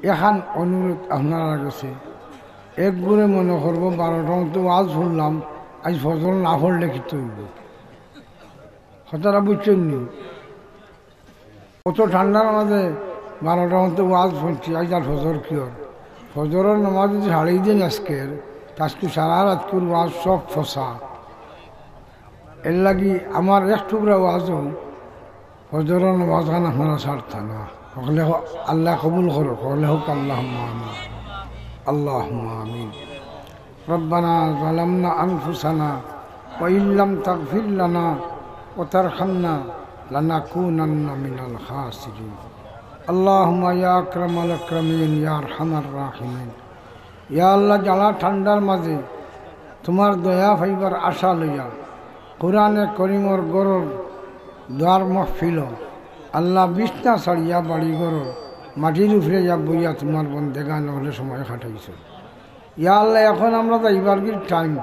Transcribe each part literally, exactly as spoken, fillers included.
এখান অনুরোধ আপনারার গেছে, এক গুণে মনে করবো বারোটা মতো ওয়াজ শুনলাম, আইজ ফজর না পড়লে কিতা অইবো? কথাটা বুঝছইন নি? অত ঠান্ডার মাঝে বারোটা মতো ওয়াজ শুনছি, আইজ আর ফজর কিওর? ফজরর নামাজ যদি ছাড়ি দেইন আজকের, তে আজকে সারা রাইতকুর ওয়াজ সব ফসা। এরলাগি আমার এক টুকরা ওয়াজও ফজরর নামাজ খান আপনারা ছাড়তা না। হকলে হ-, আল্লায় কবুল করো, হকলে হোক আল্লাহুম্মা আমিন। আল্লাহুম্মা আমিন। ربنا ظلمنا أنفسنا وإن لم تغفر لنا وترحمنا لنكونن من الخاسرين. اللهم يا أكرم الأكرمين يا أرحم الراحمين. ইয়া আল্লাহ, জ্বালা ঠান্ডার মাঝে তুমার দয়া পাইবার আশা লইয়া কোরআনে করিমর ঘরর দুয়ার মাহফিলো আল্লাহ বিছনা ছাড়িয়া বাড়ি ঘরর মাটির উপরে ইয়া বইয়া তুমার বন্দেগান অকলে সময় কাটাইছো। ইয়া আল্লাহ, এখন আমরা যাইবারগির টাইম।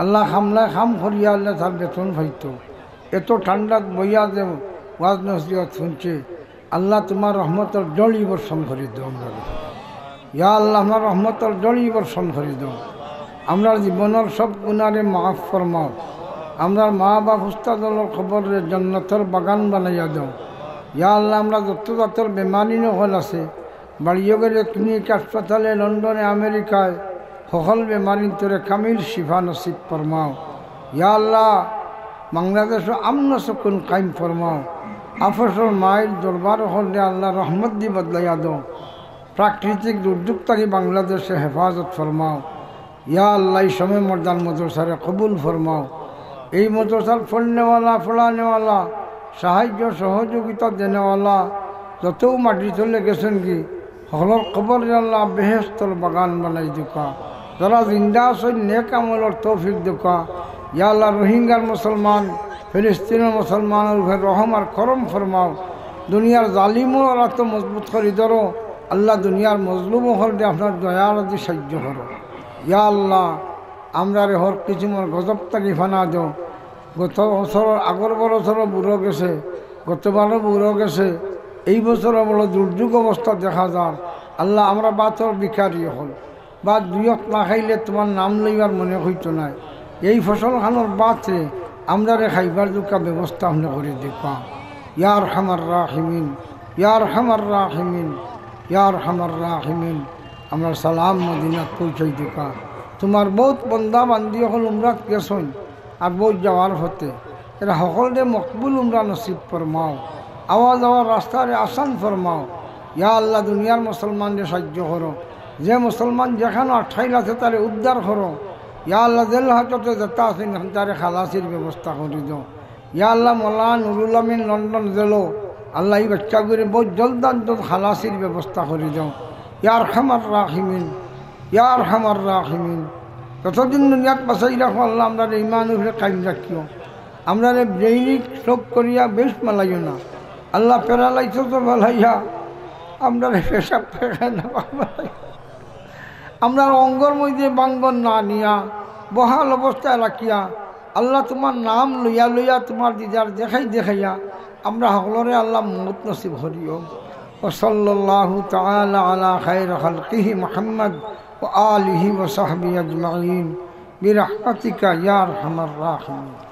আল্লাহ, কামলায় কাম করিয়া আল্লাহ তার বেতন পাইতো। এত ঠান্ডাত বইয়া যে ওয়াজ নসিহত শুনছে, আল্লাহ তুমার রহমতর জড়ি বর্ষণ করি দেও আমরার উপরে। ইয়া আল্লাহ, আপনার রহমতর জড়ি বর্ষণ করি দেও। আমরার জীবনর সব গুনারে মাফ ফরমাও। আমরার মা বাপ উস্তাদ অকলর কবররে জান্নাতর বাগান বানাইয়া দেও। ইয়া আল্লাহ, আমরা যত জাতর বেমারি অকল আছে, বাড়িয়ে গেলে ক্লিনিক, হাসপাতালে, লন্ডনে, আমেরিকায়, হকল বেমারিন্তরে কামিল শিফা নসিব ফরমাও। ইয়া আল্লাহ, বাংলাদেশো আমন সুকুন কায়েম ফরমাও। আপসর মাইল দরবার অকলরে আল্লাহ রহমত দি বদলাইয়া দেও। প্রাকৃতিক দুর্যোগ থাকি বাংলাদেশরে হেফাজত ফরমাও। ইয়া আল্লাহ, এই সময় মর্দান মাদ্রাসারে কবুল ফরমাও। এই মাদ্রাসার পড়নেওয়ালা, পড়ানেওয়ালা, সাহায্য সহযোগিতা দেনেওয়ালা যতউ মাটির তলে গেছইন গি, হকলর কবররে আল্লাহ বেহেস্তর বাগান বানাই দেউক্কা। যারা জিন্দা আছইন, নেক আমলর তৌফিক দেউক্কা। ইয়া আল্লাহ, রোহিঙ্গার মুসলমান, ফিলিস্তিনর মুসলমানর উপরে রহম আর করম ফরমাও। দুনিয়ার জালিমর আতো মজবুত করি ধরো। আল্লাহ, দুনিয়ার মজলুম অকলরে আপনার দয়ার দি সাহায্য করো। ইয়া আল্লাহ, আমরারে হর কিসিমর গজব থাকি ফানা দেও। গত বছর, আগর বছরও বুড়ো গেছে, গতবারও বুড়ো গেছে, এই বছরও বড় দুর্যোগ অবস্থা দেখা যার। আল্লাহ, আমরা ভাতর ভিখারি অকল, ভাত দুই অক্ত না খাইলে তুমার নাম লইবার মনে অইতো নায়। এই ফসল খানর ভাতরে আমরারে খাইবার জুকা ব্যবস্থা আপনে করি দেউক্কা। ইয়া আরহামার রাহিমিন, ইয়া আরহামার রাহিমিন, ইয়া আরহামার রাহিমিন। আমরার সালাম মদিনাত পৌঁছাই দেউক্কা। তুমার বউত বন্দা বান্দি অকল উমরাত গেছইন, আর বউত যাওয়ার পথে, এরা হকলরে মকবুল উমরা নসিব ফরমাও। আওয়া যাওয়ার রাস্তারে আসান ফরমাও। ইয়া আল্লাহ, দুনিয়ার মুসলমানরে সাহায্য করো। যে মুসলমান যেখানো আটকাইল আছে, তারে উদ্ধার করো। ইয়া আল্লাহ, জেল হাজতে যেতা আছইন, তারে খালাসির ব্যবস্থা করি দেও। ইয়া আল্লাহ, মৌলানা নুরুল আমিন লন্ডন জেলো, আল্লাহ, এই বাচ্চাগুরে বউত জলদান জলদ খালাসির ব্যবস্থা করি দেও। ইয়া আরহামার রাহিমিন, ইয়া আরহামার রাহিমিন। যতদিন দুনিয়াত বাঁচাই রাখো আল্লাহ, আমরারে ইমান উপরে কায়েম রাখিও। আমরারে ব্রেইনিক স্ট্রোক করিয়া বেশ মালাইও না আল্লাহ, প্যারালাইসিস তো বালাইয়া আমরারে পেশাব পায়খানা বানাইও। আমরার অঙ্গর মধ্যে বাঙ্গন না নিয়া, বহাল অবস্থায় রাখিয়া, আল্লাহ, তুমার নাম লইয়া লইয়া, তুমার দিদার দেখাই দেখাইয়া, আমরা হকলরে আল্লাহ মউত নসিব করিও। وصلى الله تعالى على خير خلقه محمد وآله وصحبه أجمعين برحمتك يا أرحم الراحمين.